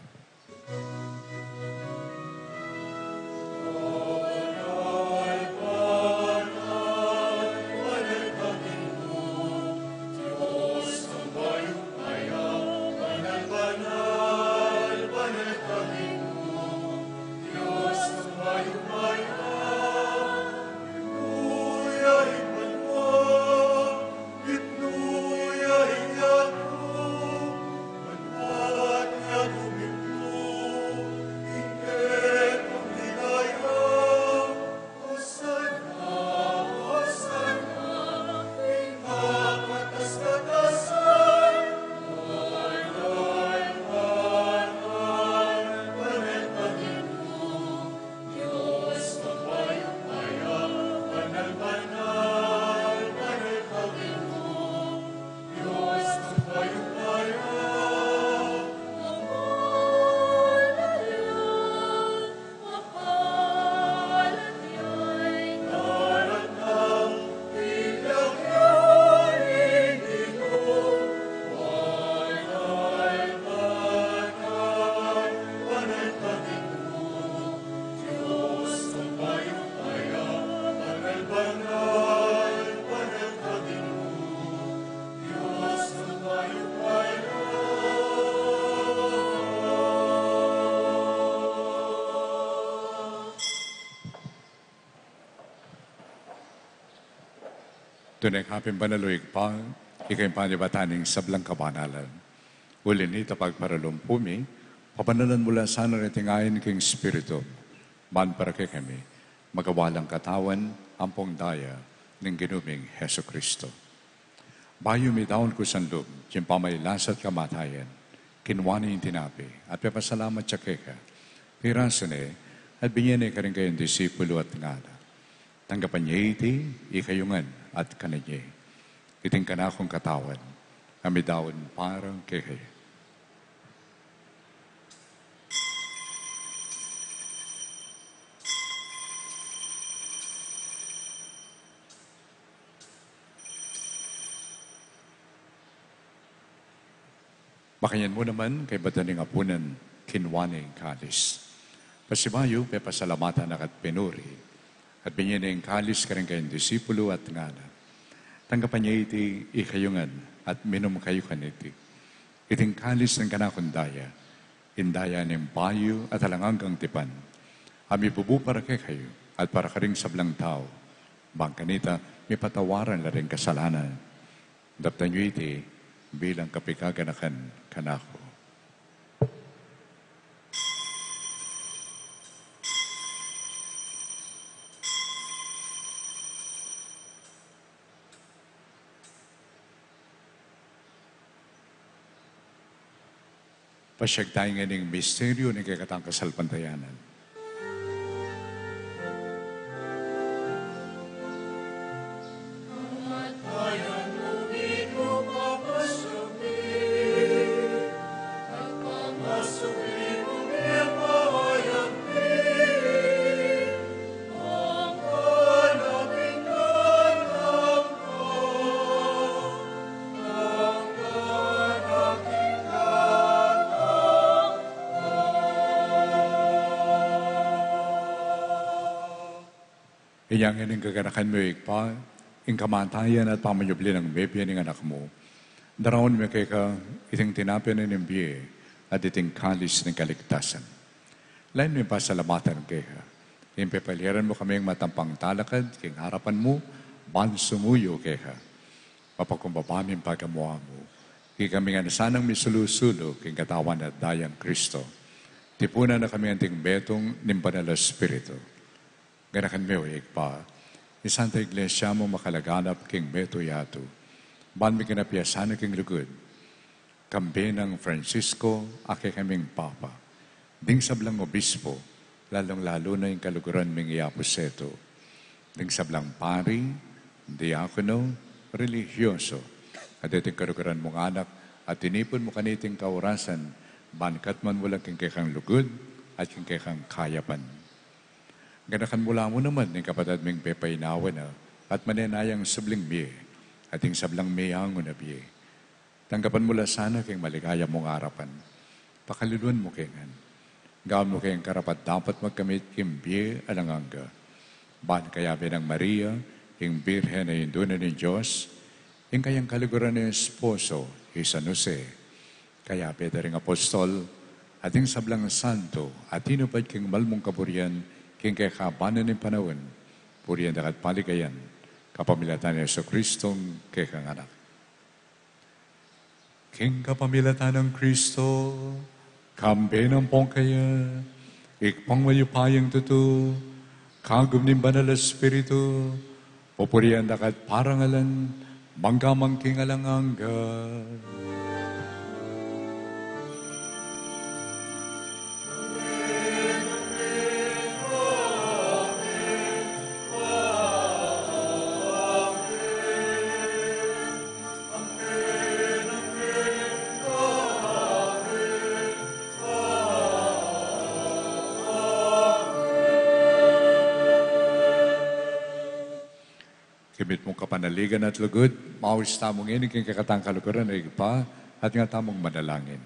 Tune ka pin banal, O Ibpa, ika ing panibatan ning sablang kabanalan. Uli na nita, pagparalumpu mi, pabanalan mu la sana reting ain king Espiritu, ban para kekami magawa lang katawan ampong daya ning Ginu ming Jesucristo. Bayu midaun kusang lub king pamagkasakit at kamatayan, kinua ne ing tinape, at pepasalamat ya keka, pirasu ne, at binie ne karing kayang disipulu at ngana: Tanggapan ye iti, ikayu ngan, at kanan ye. Iti ing kanakung katawan, a midaun para kekayu. Makanyan mu naman, kaybat da ning apunan, kinua ne ing kalis. Pasibayu, pepasalamatan na ka at pinuri, at binie ne ing kalis karing kayang disipulu at ngana: Tanggapan ye iti, ikayu ngan, at minum kayu kaniti. Iti ing kalis ning kanakung daya, ing daya ning bayu at alang anggang tipan, a mibubu para kekayu at para karing sablang tau, bang kanita mipatawaran la ring kasalanan. Daptan yu iti bilang kapaganakan kanaku. Pasiag tamu ngan ing misteryu ning kekatang kasalpantayanan. Yang ini ing kaganakan mu, Ibpa, ing kamatayan at pamanyubli nang mebie ning Anak mu. Daraun mi keka iting tinape ning bie at iting kalis ning kaligtasan. Lalu mi pasalamatan keka, ing pepaliran mu kaming matampang talakad king arapan mu, ban sumuyu keka. Mapakumbaba mi ing pagamuan mu. Ikami ngan sanang misulu-sulu king katawan at dayang Kristo. Tipunan na kami anting metung ning Banal a Espiritu. Ganakan mu, Ibpa, ing Santa Iglesia mu makalaganap king metung yatu. Ban miging apiasan na king lugud. Kambe nang Francisco, a kekaming Papa. Ding sablang obispo, lalung-lalu na ing kaluguran ming iapusetu. Ding sablang pari, diakono, relihiyoso, at iting kaluguran mung anak, a tinipun mu kaniting kaurasan, ban katman mu la king kekang lugud, at king kekang kayapan. Ganakan mu la mu naman ing kapatad ming pepainawa na, at manenayang subling mie, at ing sablang meangu na bie. Tanggapan mu la sana king maligaya mung arapan. Pakaluluan mu ke ngan. Gawan mu keng karapat-dapat magkamit king bie alang angga. Ban kayabe nang Maria, ing Birhen a Indu na ning Dios, ing kayang kaluguran a esposo, i San Jose. Kayabe da ring apostol, at ing sablang santo, a tinupad king malmung kaburian, king kekaban na ning panaun, purian da ka at paligayan, kapamilatan nang Jesucristong kekang Anak. King kapamilatan nang Kristo, kambe na ampong kaya, Ibpang mayupayang tutu, kagum ning Banal a Espiritu, pupurian da ka at parangalan, mangga man king alang angga. King mitmung kapanaligan at lugud, maus tamu ngeni king kekatang kaluguran a Ibpa, at nga tamung manalangin.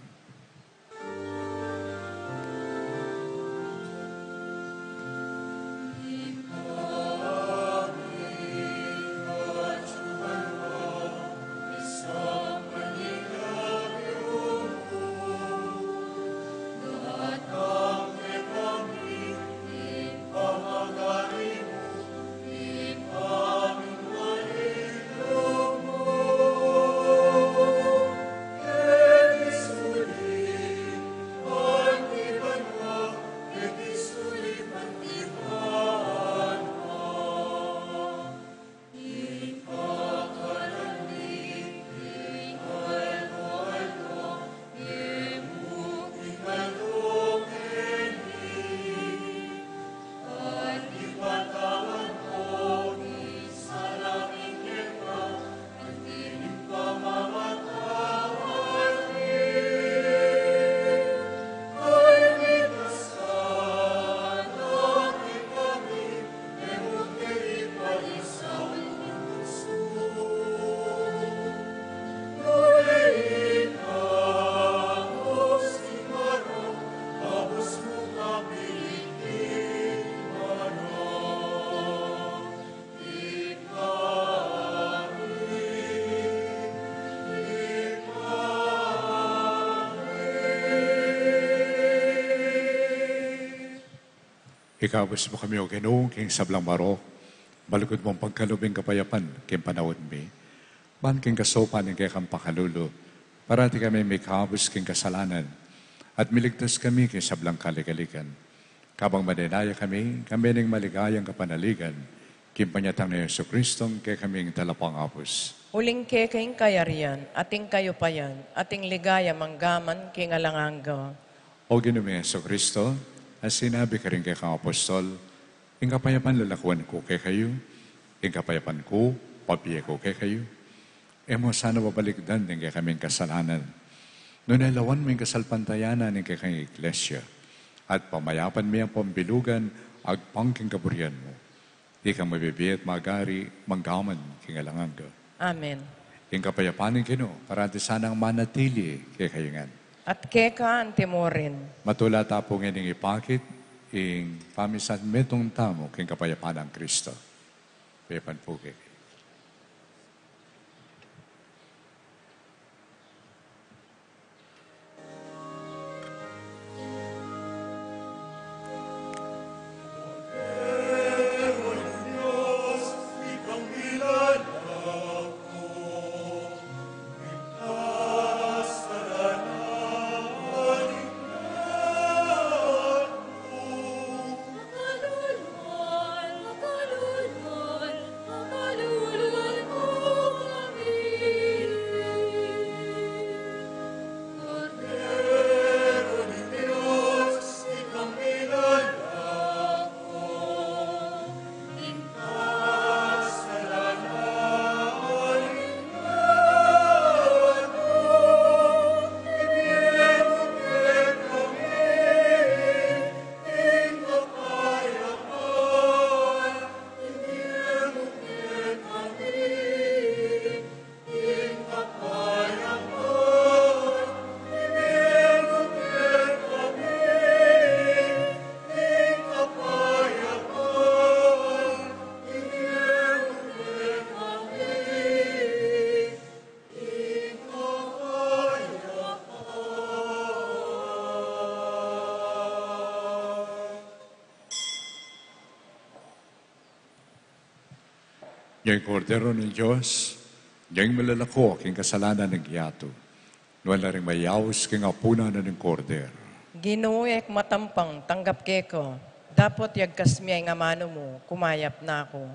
Ikabus mu kami, O Ginu, king sablang marok, malugud mung pagkalub ing kapayapan king panaun mi. Ban king kasaupan ning kekang pakalulu, parati kami mikabus king kasalanan, at miligtas kami king sablang kaligaligan. Kabang manenaya kami, kami ning maligayang kapanaligan, king panyatang nang Jesucristong kekaming Talapangabus. Uling keka ing kayarian, at ing kayupayan, at ing ligaya manggaman king alang angga. O Ginu ming Jesucristo, a sinabi karing kekang apostol, ing kapayapan lalakuan ku kekayu, ing kapayapan ku, pabie ku kekayu. E mu sana babalikdan ding kekaming kasalanan, nune lawan mu ing kasalpantayanan ning kekang Iglesia, at pamayapan me ampong bilugan agpang king kaburian mu. Ikang mabibie at magari, manggaman king alang angga. Amen. Ing kapayapan ning Ginu, parati sanang manatili kekayu ngan. At keka antimurin. Matula ta pu ngening ipakit ing pamisanmetung tamu king kapayapan nang Kristo. Pepan pu keke. Ing Kordero ning Dios, ing milalako king kasalanan ning yatu. Nuan la ring mayaus king apunan ning Kordero. Ginu, e ku matampang tanggap keka, dapot yagkas me ing amanu mu, kumayap na ku.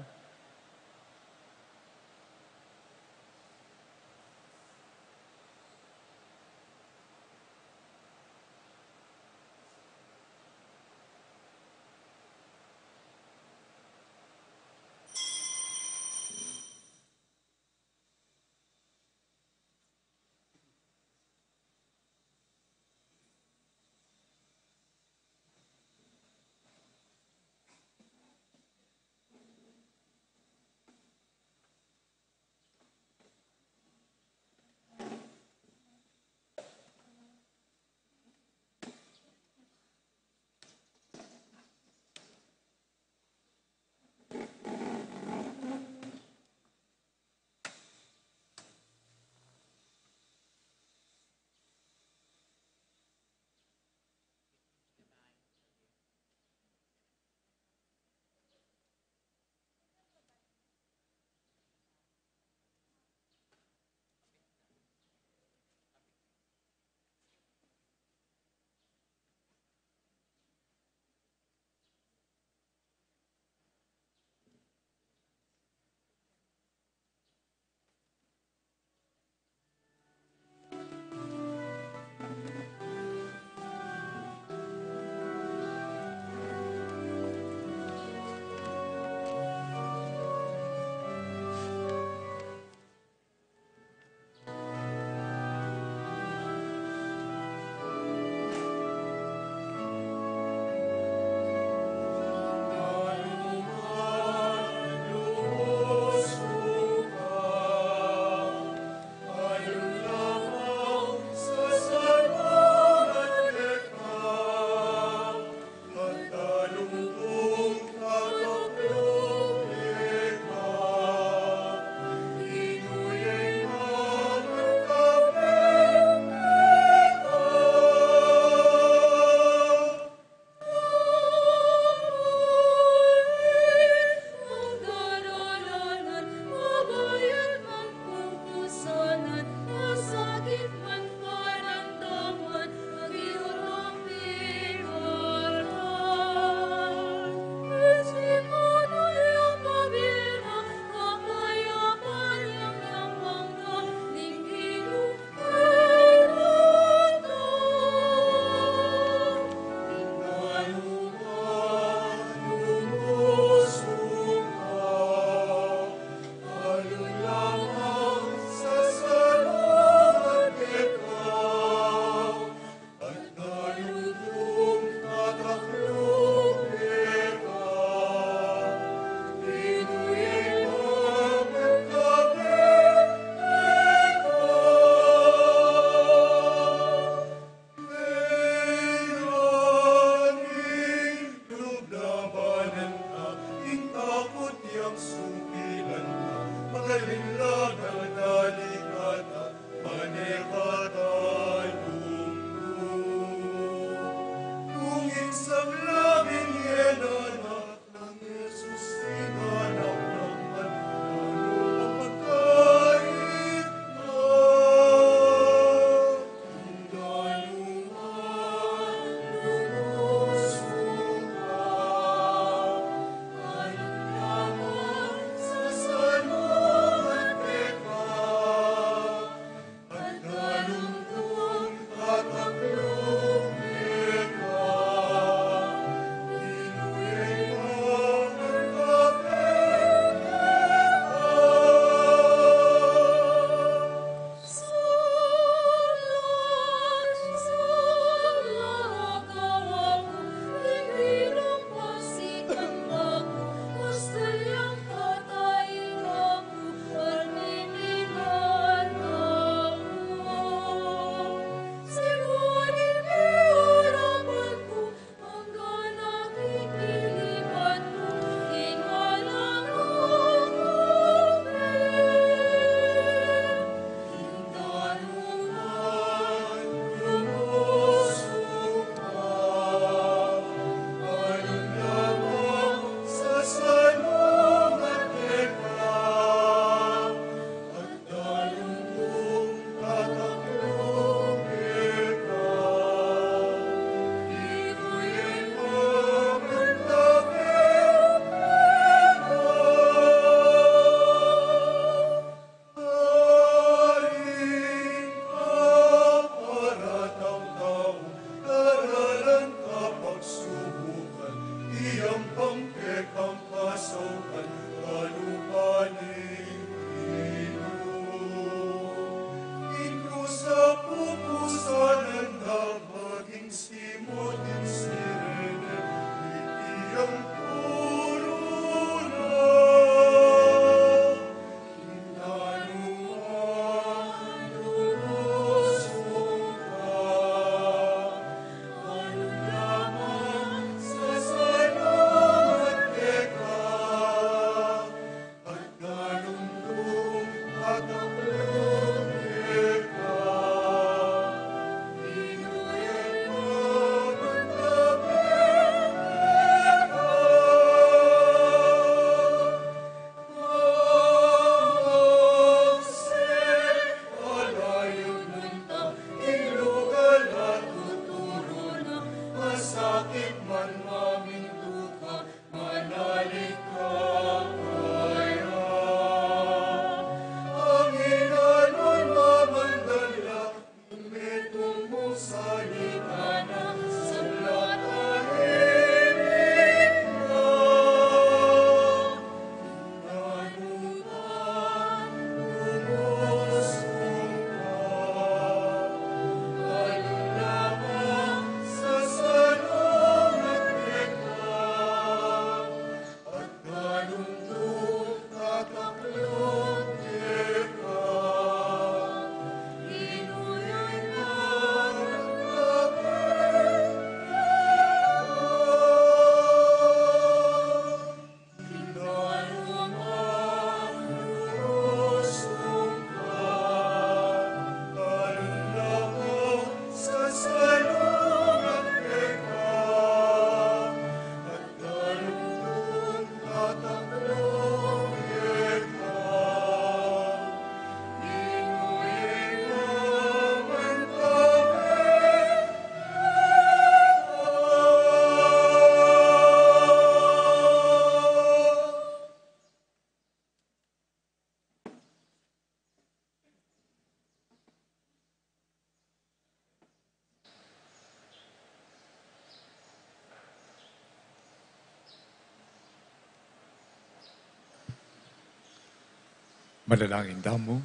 Manalangin tamu.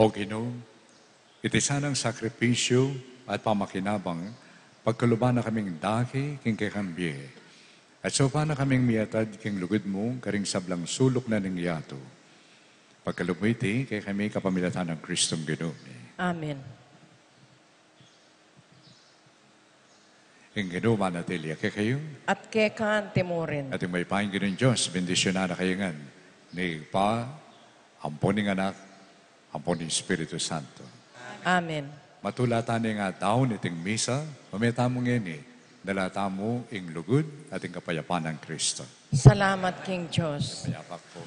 O Ginu, iti sanang sakripisyu at pamakinabang, pagkaluban na kaming dake king kekang bie, at saupan na kaming miatad king lugud mu karing sablang suluk na ning yatu. Pagkalub mu iti kekami kapamilatan nang Kristong Ginu mi. Amen. Ing Ginu manatili ya kekayu. At keka naman murin. At ing mayupayang Ginung Dios, bendisyunan na kayu ngan ning Ibpa, ampon ning Anak, ampon ning Espiritu Santo. Amen. Matula tana ing daun iting misa, mame tamu ngeni, dala tamu ing lugud at ing kapayapan nang Kristo. Salamat king Dios. Mayap po.